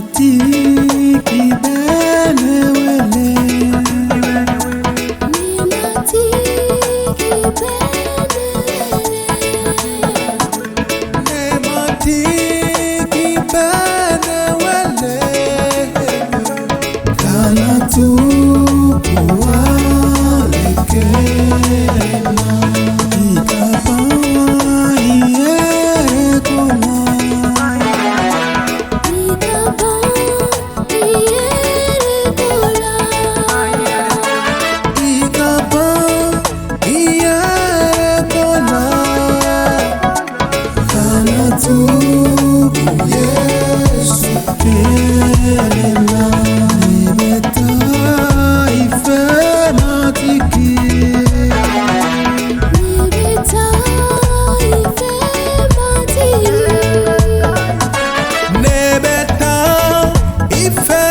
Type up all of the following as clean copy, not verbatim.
Nematiki benewele, Nematiki benewele, Nematiki benewele, Kana tukualekena, Ikapa iyerekona. Ikapa iyerekona. Ikapa iyerekona, Kana tuku Yesu kelena, Nebeta ife matiki. Nebeta ife matiki. Nebeta ife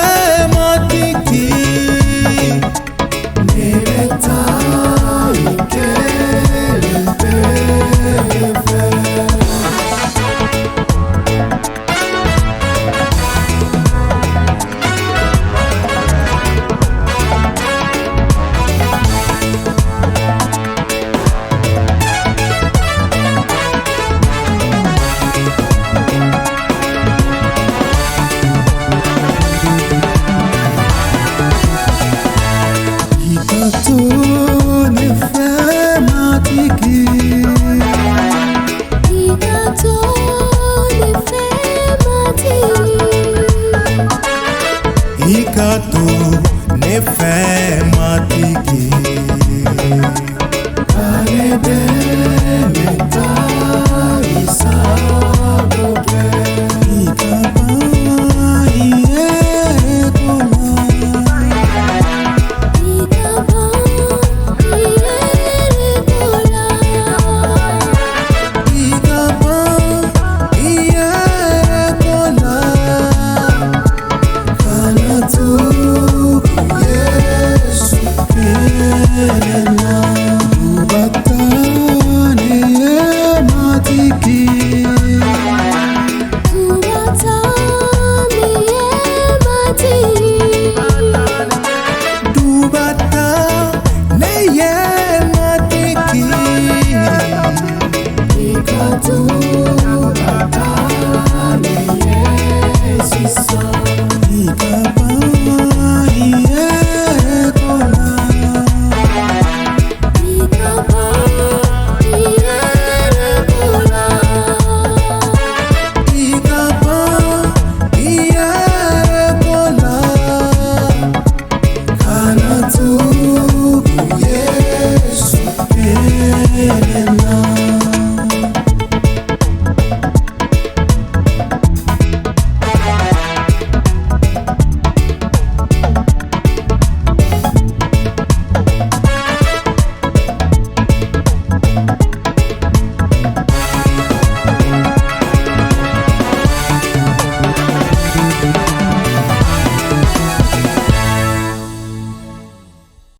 matiki. Nebeta ikele fe. Ikato nefe matiki. Ikato nefe matiki. Ikato nefe matiki.